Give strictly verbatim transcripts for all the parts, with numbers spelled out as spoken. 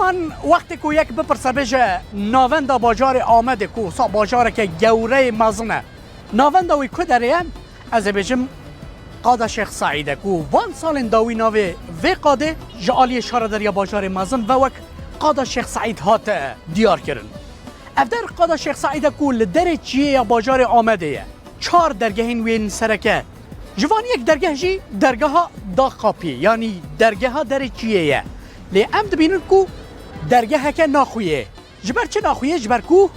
An wextê ku yek bipirse bêje navenda bajarê Amedê ku wisa bajareke gewreyê mezin e, navenda wî ku derê ye? Ez ê bêjim Qada Şêx Seîd e ku van salên dawî navê vê qadê ji aliyê şaredariya bajarê mezin ve wek Qada Şêx Seîd hate diyar kirin. Ev der Qada Şêx Seîd e ku li derê çiyê ya bajarê Amedê ye. Çar dergehên wê yên sereke. Ji van yek dergeh jî dergeha Daqapiyê, yanî dergeha derê çiyê ye. Lê em dibînin ku dergeheke naxuyê. Ji ber çi naxuyê? Ji ber ku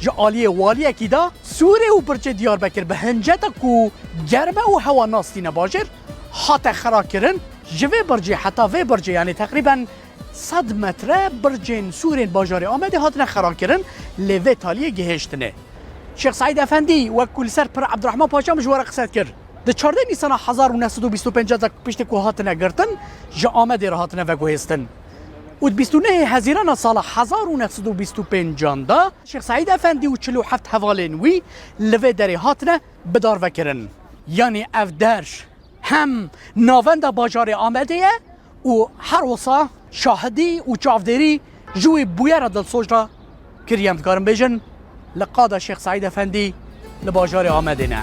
ji aliyê waliyekî de sûrê û bircê Diyarbekir bi hinceta ku germ e û hewa nas tîne bajêr, hate xera kirin. Ji vê bircê heta vê bircê, yanî teqrîben sed metre bircên sûrên bajarê Amedê hatine xera kirin, lê vê taliyê gihêştine. Şêx Seîd Efendî, wek ku li ser Pir Ebdurehman Paşa min ji we re qise dikir, di çardeh Nîsana hezar û neh sed û bîst û pênc de piştî ku hatine girtin, ji Amedê re hatine veguhêstin. Û di bîst û nehê Hezîrana sala hezar û neh sed û bîst û pêncan de Şêx Seîd Efendî û çil û heft hevalên wî li vê derê hatine bidarvekirin. Yanî ev der hem navenda bajarê Amedê ye û her wisa şahidî û çavdêrî ji wî bûyera dilsoz re kiriye. Em dikarin bêjin, li qada Şêx Seîd Efendî li bajarê Amedê ne.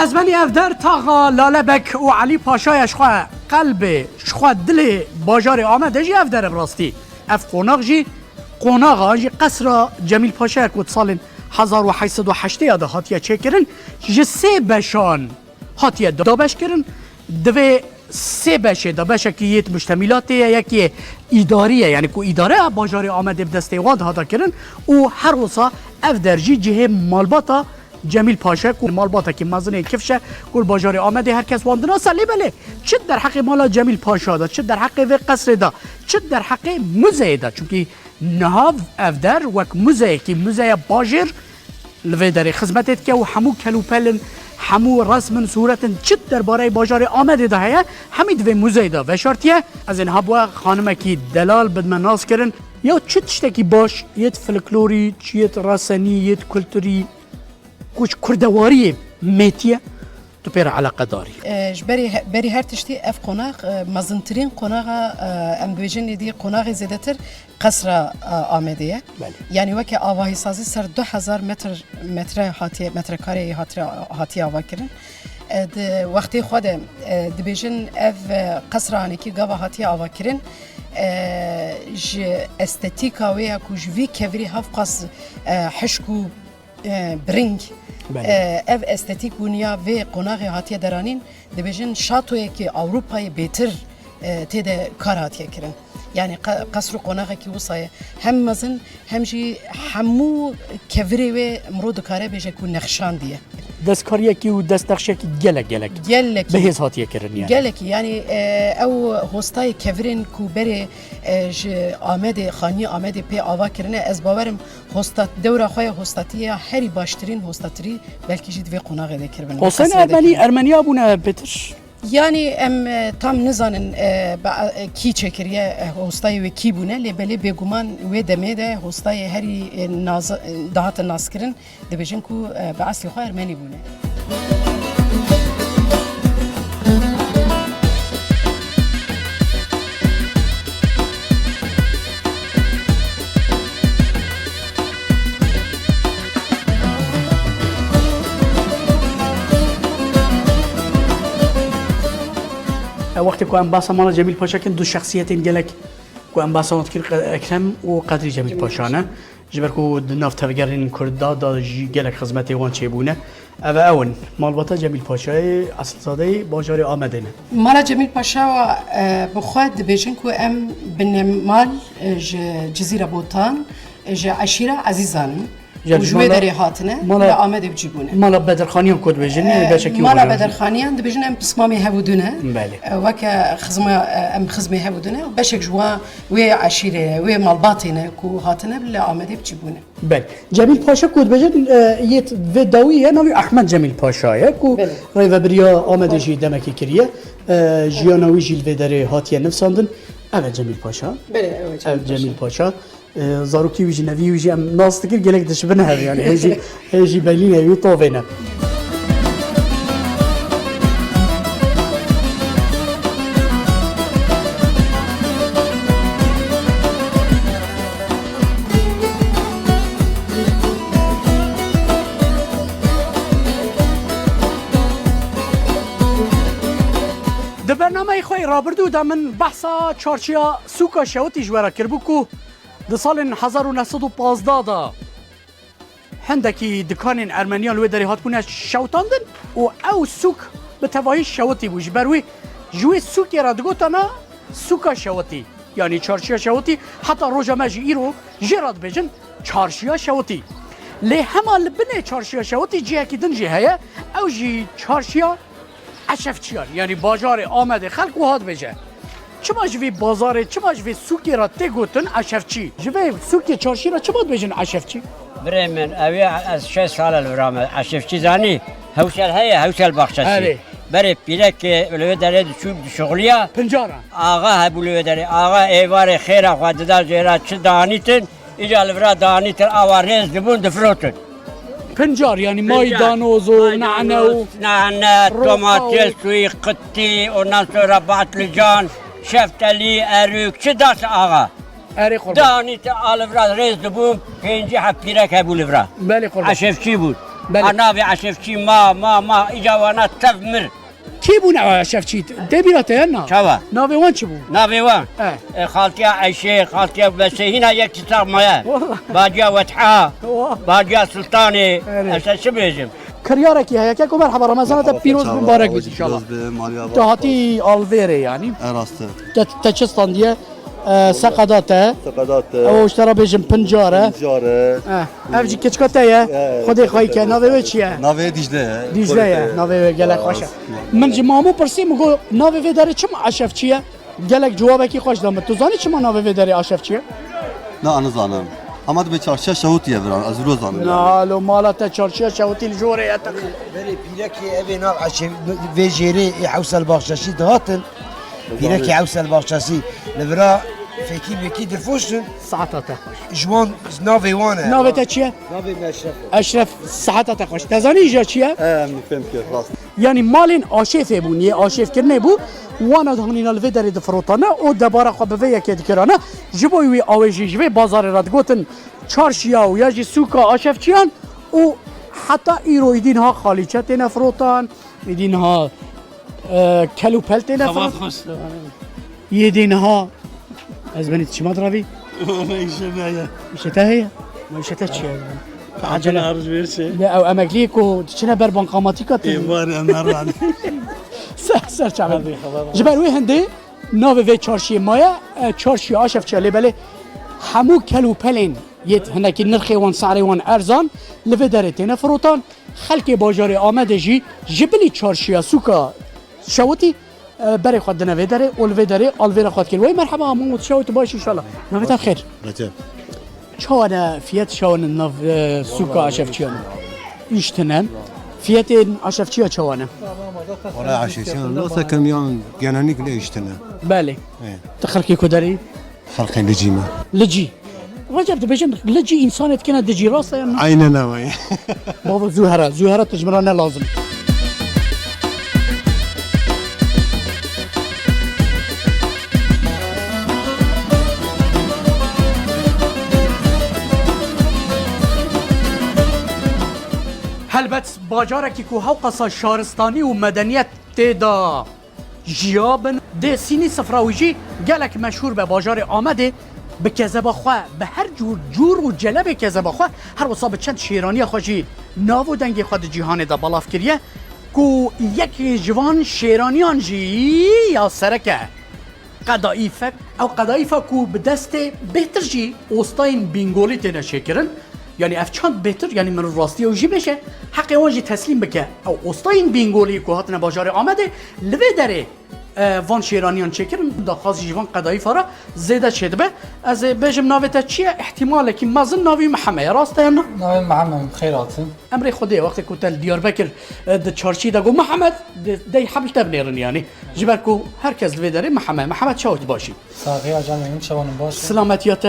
Ez benî ev der taxa Lalebek û Elî Paşa ye, ji xwe qelbê, ji xwe dilê bajarê Amedê jî ev der e bi rastî. Ev qonax jî qonaxa jî qesra Cemîl Paşa ye ku di salên hezar û heşt sed û heştê ya de hatiye çêkirin, ji sê beşan hatiye dabeşkirin. Di vê sê beşê de beşekî yê muştemîlatê ye, yekî îdarî ye, yanî ku îdareya bajarê Amedê bi destê wan dihata kirin û her wisa ev der jî cihê malbata Cemîl Paşa ku malbatekî mezin ê kifş e ku li bajarê Amedê her kes wan dinase. Lê belê çi derheqê mala Cemîl Paşa de, çi derheqê vê qesrê de, çi derheqê muzeyê de, çunkî niha ev der wek muzeyekî, muzeya bajêr li vê derê xizmetê dike û hemû kelûpelin, hemû resmin, sûretin çi derbareyê bajarê Amedê de heye, hemî di vê muzeyê de veşartiye. Ez ê niha bi we xanimekî delal bidime nas kirin. Ya çi tiştekî baş yêt folklorî, çi yêt resenî, yêt kulturî, ku ji kurdewariyê mêtiye, tu pê re eleqedar î? E, ji berî he-, berî her tiştî ev qonax, e, mezintirîn qonaxa, e, em dibêjin êdî qonaxê zêdetir qesra, e, Amedê ye. Belê. Yanî weke avahîsazî ser du hezar metr, metre hatiye, metrekareyê hatire, hatiye avakirin. E, di wextê xwe de, e, dibêjin ev, e, qesra anekî gava hatiye avakirin, e, ji estetîka wê ya ku ji vî kevirî hevqas, e, hişk û e, biring, Belê. e, ev estetîk bûniya vê qonaxê hatiye deranîn, dibêjin şatoyekî Ewropayê bêtir, e, tê de kar hatiye kirin. Yanî qe-, qesr û qonaxekî wisa ye. Hem mezin, hem jî hemû kevirê wê mirov dikare bêje ku nexşandiye. Destkariyekî û destnexşiyekî gelek, gelek Gelekî. bi hêz hatiye kirin yani. Gelekî, yanî, e, ew hostayê kevirên ku berê, e, ji Amedê, xaniyê Amedê pê ava kirine, ez bawerim Hostat, dewra xwe ya hostatiyê ya herî baştirîn hostatirî belkî jî di vê qonaxê de kiribin. Hostên Qesrê de Ermenî, kiribin. Ermeniya bûne pêtir? Yanî em, e, tam nizanin, e, be-, e, kî çêkiriye, e, hostayê wê kî bûne, lê belê bêguman wê demê de hostayê herî, e, naza-, e, dihate naskirin, dibêjin ku, e, bi eslê xwe Ermenî bûne. E, wextê ku em behsa mala Cemîl Paşa kin, du şexsiyetên gelek ku em behsa wan dikir, Qe-, Ekrem û Qedrî Cemîl Paşa ne. Ji ber ku di nav tevgerên Kurda de jî gelek xizmetê wan çêbûne. Ev ew in. Malbata Cemîl Paşayê, esilzadeyê bajarê Amedê ne. Mala Cemîl Paşa, e, bi xwe dibêjin ku em binemal, e, ji Cizîra Botan, e, ji eşîra Ezîzan in. Ya û ji ji wê mala, derê hatine, mala, li Amedê bi cî bûne. Mala Bedirxaniyan ku dibêjin, e, beşekî Mala Bedirxaniyan dibêjin em pismamê hev û du ne. Belê. E, weke xizma, e, em xizmê hev û du ne. Beşek ji wa wê eşîrê, wê malbatê ne ku hatine li Amedê bi cî bûne. Belê. Cemîl Paşa ku dibêjin, e, yê vê dawî ye, navî Ehmed Cemîl Paşa ye, ku Belê. rêvebiriya Amedê Belê. jî demekê kiriye. E, jiyana wî jî li vê derê hatiye nivsandin. Ev e Cemîl Paşa. Belê, ew e Cemîl Ev Cemîl Paşa. Ee, zarokî wî jî, nevî wî jî em nas dikir, gelek dişibine hev, yani hê jî, hê jî belîne wî tovê ne. Di bernameyê xwe yê rabirdû de min behsa çarşiya sûka Şewitî ji we re kiribû ku di salên hezar û neh sed û pazdeh de hindekî dikanên Ermeniyan li wê derê hatibûne şewitandin û ew sûk bi tevahî Şewitî bû. Ji ber wî ji wê sûkê re digotana sûka Şewitî, yanî çarşiya Şewitî. Heta roja me jî îro jê re dibêjin çarşiya Şewitî. Lê hema li binê çarşiya Şewitî cihekî din jî heye, ew jî çarşiya Eşefçiyan, yanî bajarê Amedê. Xelk wiha dibêje. Çima ji vê bazarê, çima ji vê sûkê re tê gotin Eşefçî? Ji vê sûkê çarşî re çima dibêjin Eşefçî? Birê min, ew ê ez şeş sal e li vir me. Eşefçî zanî? Hewsel heye, Hewsel Baxçesî. Erê. Berê pîrekê li wê derê diçû dişuxiliya. Pincaran. Axa hebû li wê derê. Axa êvarê xêra xwe dida jê re, çi danîtin. Îca li vira danîtin, awa rêz dibûn, difirotin. Pincar, yanî maydanoz û nane û nane, domates, wî, qitî, ondan sonra batlıcan, şeftelî, erûk, çi dase axa. Erê qurban. Danîtin, a li vira rêz dibûn, pêncî heb pîrek hebû li vira. Belê qurban. Eşefçî bûn. Belê. A navê Eşefçî ma, ma, ma, îca wana tev mir. Kî bûn ew Eşefçî? Tê bîra te ya na? Çawa? Navê wan çi bû? Navê wan? E. E, xaltiya Eyşê, xaltiya Besê, hîna yek çi sax maye. Wala. Baciya Wetha, Wah. Baciya Sultanê, Erê. Ez te çi bêjim? Kiryarekî heye, keko merheba, Remezana te pîroz, mubarek bit inşallah. Te hatî alvêrê yanî. E, rast e. Te, te çi standiye? E, seqeda te. Seqeda te. Ew ji te re bêjim pincar e. Pincar e. E, ev jî keçika te ye. E, Xwedê xweyî ke. Navê wê çi ye? Navê Dîcle ye. Dîcle ye. Navê wê gelek xweş e. Min ji mamû pirsî, min got, navê vê derê çima Eşefçî ye? Gelek cewabekî xweş da min. Tu zanî çima navê vê derê Aşefçî ye? Na, nizanim. Ama dibê çarşiya Şewitî ye viran. Ez viro zanim. Na, lo mala te çarşiya Şewitî li jorê ye te. Berê pîrekê evê nav Eşe-, vê jêrê ê Hewsel Baxçesî dihatin. Pîrekê Hewsel Baxçesî li vira fekî mekî dirfoştin. Siheta te xweş. Ji wan navê wan e. Navê te çi ye? Navê min Eşref e. Eşref, siheta te xweş. Te zanî îja çi ye? E, min fêm kir, rast. Yanî malên aşêfê bûn, yê aşêfkirinê bû, wana dihanîna li vê derê difirotane û debara xwe bi vê yekê dikirane. Ji bo wî awê jî ji vê bazarê re digotin çarşiya û ya jî sûka Aşefçiyan û heta îro îdî niha xalîçe têne firotan, îdî niha, e, kel û pel têne firotan. Xebat xweş. Yê dî niha ez benî çima diravî? Îşe me ye. Îşe te heye? Ma îşe te çi ye? Acele. Arz verse. Ne ew emekliyê ku diçine ber bankamatîka te. Ê, var em her ran. Ser, ser çavê. Hadi, xebat. Ji ber wê hindê navê vê çarşiyê maye, e, çarşiya Aşefçiya lê belê hemû kel û pelên yê hinekî nirxê wan, serê wan erzan li vê derê têne firotan. Xelkê bajarê Amedê jî ji bilî çarşiya sûka Şewitî, e, berê xwe dine vê derê û li vê derê alvêra xwe dikir. Wey merheba, Mahmut Şewit, baş inşallah. Navê te xêr. Recep. Çawa ne fiyet, çawa ne nav, e, sûka Aşefçiyan? Îş tine. Fiyetên Aşefçiya çawa ne? Wala Aşefçiyan, nasıl kemiyan genellikle îş tine. Belê. Evet. Tu xelkê ku derî? Xelkê Licî me. Licî. Recep, dibêjin Licî, însanê dikine dicî, rast e yan na? Aynen ew e. Baba, zû here, zû here, tu ji min re ne lazim. Helbet bajarekî ku hewqasa şaristanî û medeniyet tê de jiya bin. Dê sînî sifra wî jî gelek meşhûr be. Bajarê Amedê bi kezeba xwe, bi her cûr, cûr û celebê kezeba xwe, her wisa bi çend şêraniya xwe jî nav û dengê xwe di cîhanê de belav kiriye, ku yekê ji van şêraniyan jî ya sereke. Qedaîfek, ew qedaîfa ku bi destê bêhtir jî ostayên Bîngolî têne çêkirin, yanî ev çand bêhtir, yanî min rastiya wî jî bêje, heqê wan jî teslîm bike. Ew ostayên Bîngolî ku hatine bajarê Amedê, li vê derê, e, van şêraniyan çêkirin, daxwaz jî ji van qedaîfa re zêde çêdibe. Ez ê bêjim navê te çi ye? Îhtîmalekî mezin navê wî Mihemed ye, rast e yan na? Navê Mihemed, xêr hatin. Emrê Xwedê, wextê ku te li Diyarbekir, e, di çarşî de got Mihemed, di, dey heb li te binêrin yanî. Ji ber ku her kes li vê derê Mihemed, Mihemed çawa tu baş î? Saxiya canê min, çawanî baş e? Silametiya te,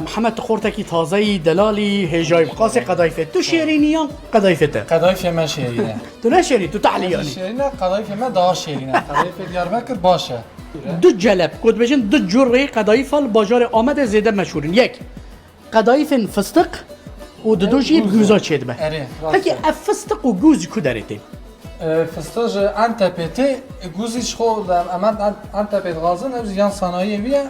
Mihemed, tu xortekî taze yî, delalî, hêjayî bi qasê qedayîfê. Tu şêrînî yan qedayîfê te? Qedayîfê me şêrîn e. Tu ne şêrî, tu tehlî yanî. Şêrîn e, qedayîfê me daha şêrîn e. Qedayîfê Diyarbekir baş e. Du celeb, ku dibêjin du curê qedayîfa li bajarê Amedê zêde meşhûr in. Yek, qedayîfên fistiq û dido jî bi gûza çêdibe. Erê, rast e. Pekî ev fistiq û gûz ji ku derê tên? E, fistiq ji Entepê tê, gûzî ji xwe li Emen-, Entepê dixwazin, ev jî yan sanayiyê wî ye.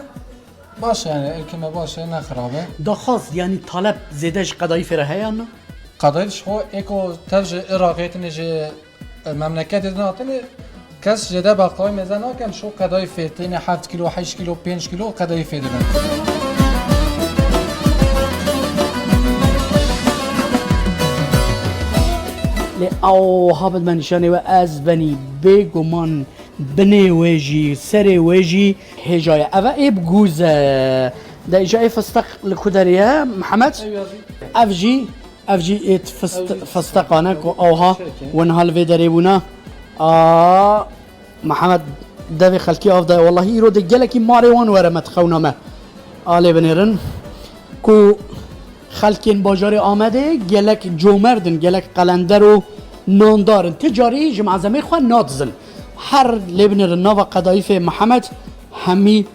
Baş e yani, êrkê me baş e, ne xirab e. Daxwaz, yanî talep zêde ji qedayîfê re heye yan na? Qedayîf ji xwe êko tev ji Iraqê tine ji E, memleketê din hatine, kes jêde baqlawê meze nakin, şo qedayîfê têne heft kilo, heşt kilo, pênc kilo qedayîfê dibin. Lê ew ha bidime nîşanê we, ez benî bêguman binê wê jî, serê wê jî hêja ye. Ev e ê bi gûz e. De îja ê fisteq li ku derê ye, Mihemed? Ev ya jî. Ev jî Ev jî êt fist-, Ev jî festeqane ku awha çek e. Win hal vê derê bûna. A, Mihemed devê xelkî av daye. Wellahî îro de gelekî marê wan were me dixewna me. A lê binêrin ku xelkên bajarê Amedê gelek comerd in, gelek qelender û nandar in. Ti carî ji malzemê xwe nadizin. Her lê binêrin nava qedayîfê Mihemed hemî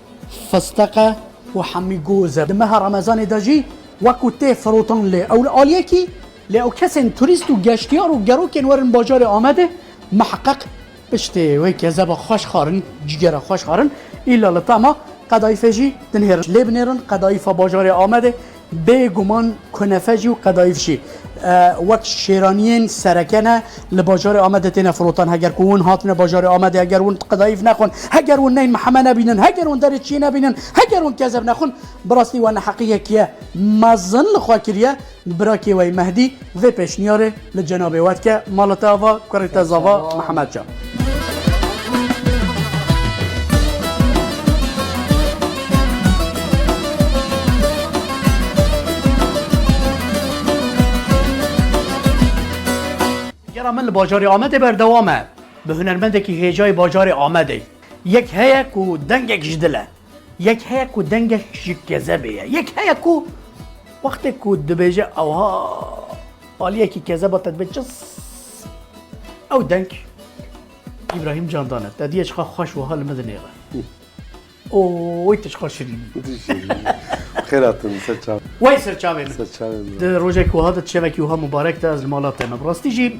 fisteq e û hemî goz e. Di meha Remezanê de jî wekû tê firotan lê ew li aliyekî, lê ew kesên turîst û geştiyar û gerokên werin bajarê Amedê miheqeq piştê wê kezeba xweş xwarin, cigera xweş xwarin, îlla li tema qedayîfê jî dinihêrin. Lê binêrin qedayîfa bajarê Amedê bêguman kunefe jî û qedayîf jî, e, wek şêraniyên sereke ne li bajarê Amedê têne firotan. Heger ku hûn hatine bajarê Amedê, heger hûn qedayîf nexwin, heger hûn neyên Mihemed nebînin, heger hûn derê çiyê nebînin, heger hûn kezeb nexwin, bi rastî we neheqiyekî ye mezin li xwe kiriye. Birakê we yê Mehdî vê pêşniyarê li cenabê we dike. Mala te ava, kurê te zava, Mihemed Can. Gera min li bajarê Amedê berdewam e. Bi hunermendekî hêjayî bajarê Amedê. Yek heye ku dengek ji dil e. Yek heye ku dengek ji kezebê ye. Yek heye ku wextê ku dibêje ewha aliyekî kezeba te dibe cız. Ew deng Îbrahîm Candan e. Te diye çiqa xweş wiha li min dinêre. Oy, tu çiqa şirîn î. Tu şirîn î. Xêr hatin, ser çav. Wey ser çavê min. Ser çavê min. Di rojek wiha de, di şevekî wiha mubarek de ez li mala te me. Bi rastî jî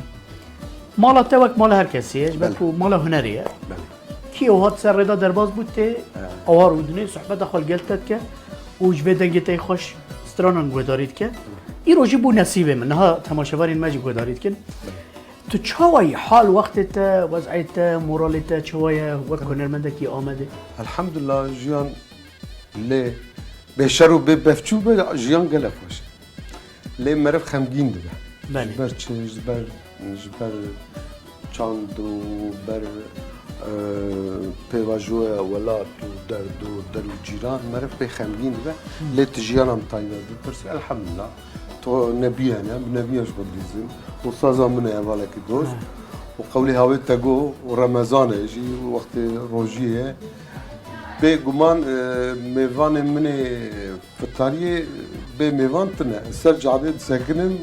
mala te wek mala her kesî ye. Ji ber Belê. Ku mala hunerê ye. Belê. Kî ew hat ser rêda derbas bû tê, He. Ewa rûdinê, sohbeta xwe li gel te dike û ji vê dengê te yê xweş stranan guhdarî dike. Îro jî bû nesîbê min. Niha temaşevanên me jî guhdarî dikin. Tu çawa yî? Hal wextê te, wez'ê te, moralê te çawa ye wek hunermendekî Amedê? Elhamdulillah, jiyan lê bê şer û bê befçû be, jiyan gelek xweş e. Lê meriv xemgîn dibe. Belê. Ji ber çi? Ji ber, ji ber çand û ber, e, pêvajoya welat û derd û der û cîran meriv pê xemgîn dibe. Hmm. Lê tu jiyana min taybet bipirse, elhamdulillah. To nebiyane, bi nebiya ji xwe dilîzim. Û saza min e hevalekî dost. Ha. Û qewlê hawê te got, û Remezan e jî, wextê rojiyê ye. Bêguman, e, mêvanê min ê fitariyê bê mêvan tune. Ser cadê disekinim,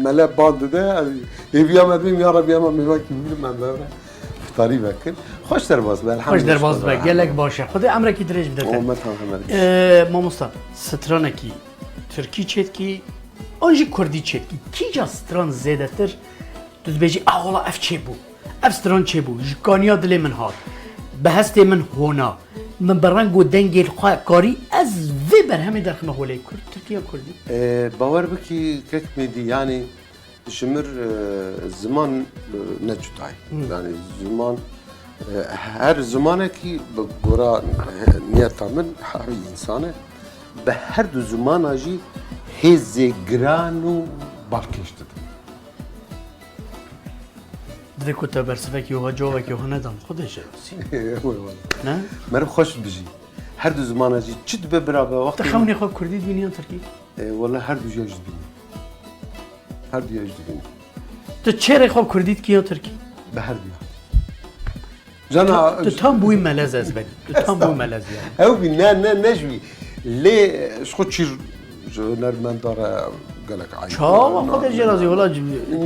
mele bal dide, ez hêviya me dibêm, ya Rebî, ema mêvankî bibînim, em bi hev re fitarî vekin. Xweş derbas be, elhamdülillah. Xweş derbas be, gelek baş e. Xwedê emrekî dirêj bide te. Omet ha hemer. E, mamosta, stranekî tirkî çêdikî, an jî kurdî çêdikî? Kîja stran zêdetir tu dibêjî, "Ah, wala ev çêbû. Ev stran çêbû. Ji kaniya dilê min hat. Bi hestê min hona. Min bi reng û dengê xwe karî ez vê berhemê derxime holê." Kurd, tirkî ya kurdî? E, bawer bikî kek Mêdî, yanî ji mir, e, ziman, e, ne cuda ye. Hmm. Yanî ziman, e, her zimanekî bi gora, e, niyeta min, her însan e. Bi her du zimana jî hêzê giran û balkêş dide. Divê ku te bersivekî wiha, cawekî wiha nedan, Xwedê şerosî. Wê wala. Ne? Meriv xweş bijî. Her du zimana jî çi dibe bira be wextê. Tu xewnê xwe kurdî dibînî yan tirkî? E, wala her du jî ya jî dibînim. Her du ya jî dibînim. Tu çêrê xwe kurdî dikî ya tirkî? Bi her du ya. Cana, tu, tu tam bûyî melez ez benî. Tu tam bûyî melez yani. Ew bî, ne, ne, ne ji wî. Lê ji xwe çîr ji hunermenda re gelek eyb. Çawa xwe de jê razî, wela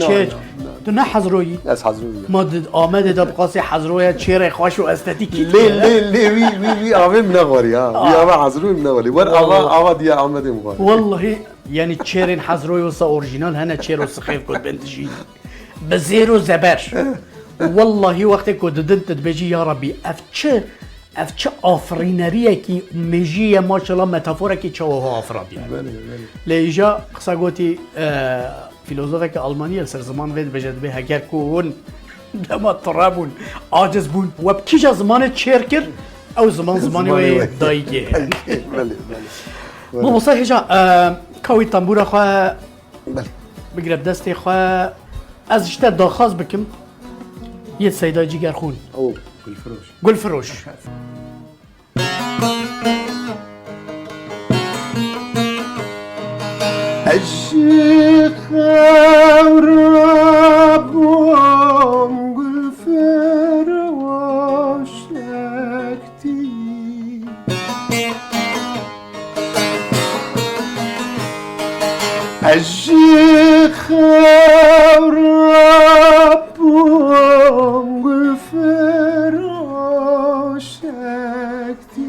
çêr. Tu ne Hezroyî? Ez Hezroyî. Ma di Amedê de bi qasî Hezroya çêrê xweş û estetîkî. Lê, lê, lê wî, wî, wî avê min nexwarî ha. Wî ava Hezroyî min nexwarî. Wer ava, ava diye Amedê min xwarî. Wellahî, yani çêrên Hezroyê wisa orjînal hene, çêro sixêf ku bin dijî. Bi zêr û zeber. Wellahî wextê ku didin tu dibêjî, ya Rabbî, ev çi, ev çi afirîneriyekî, mêjiyê ye, maşallah, metaforekî çawa ho afirandî. Belê, belê. Lê îja qisa gotî, e, fîlozofeke Almanî ye, li ser ziman vê dibêje, dibê heger ku hûn dema tire bûn, aciz bûn, we bi kîja zimanê çêr kir, ew ziman zimanê wê dayikê ye. Belê, belê. Belê. Mamosta hêja, e, ka wî tembûra xwe Belê. Bigire bi destê xwe. Ez ji te daxwaz bikim. Yê Seyda Cîgerxûn. Ew, Gulfiroş. Gulfiroş. Ez ji xew rabûm Gulfiroşek. Ez ji xew rabûm Gulfiroşek dî.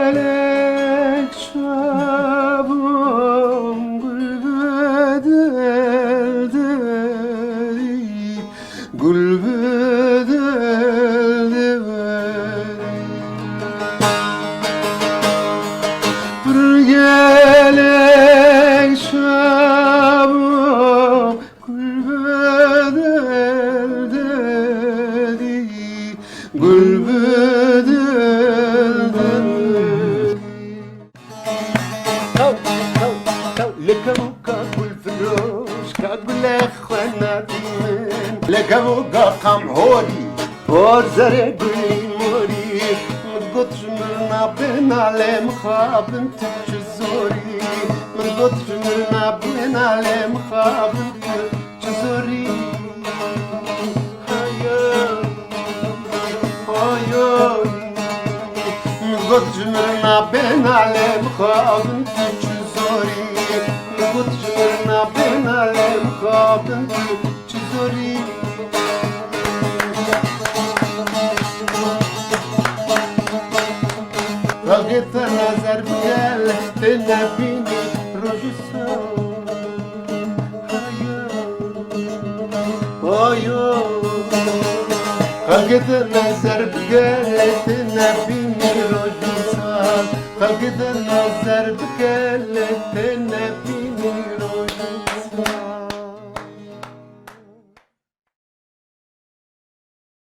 Gelek çabûm Gulbedel derdî. Gul bi dil de pir gelek şabo, gul bi dil de dî, gul bi dil de dî. Li kevoka gulfiroş ka gulê xwe nadî min. Li kevoka qam horî, hor zerê gulî morî. Min got ji mirina bêna lê mixabin tu çi zorî. Min got ji mirina bêna lê mixabin tu çi zorî. Hayo, hayo. Min got ji mirina bêna lê mixabin tu çi zorî. Min got ji mirina bêna lê mixabin tu çi zorî. Xelkê te nazer bi gel tê nebînî roj û Ayo. Xelkê te nazer bi gelê tê nebînî roj û sal. Xelkê te nazer bi gelê tê nebînî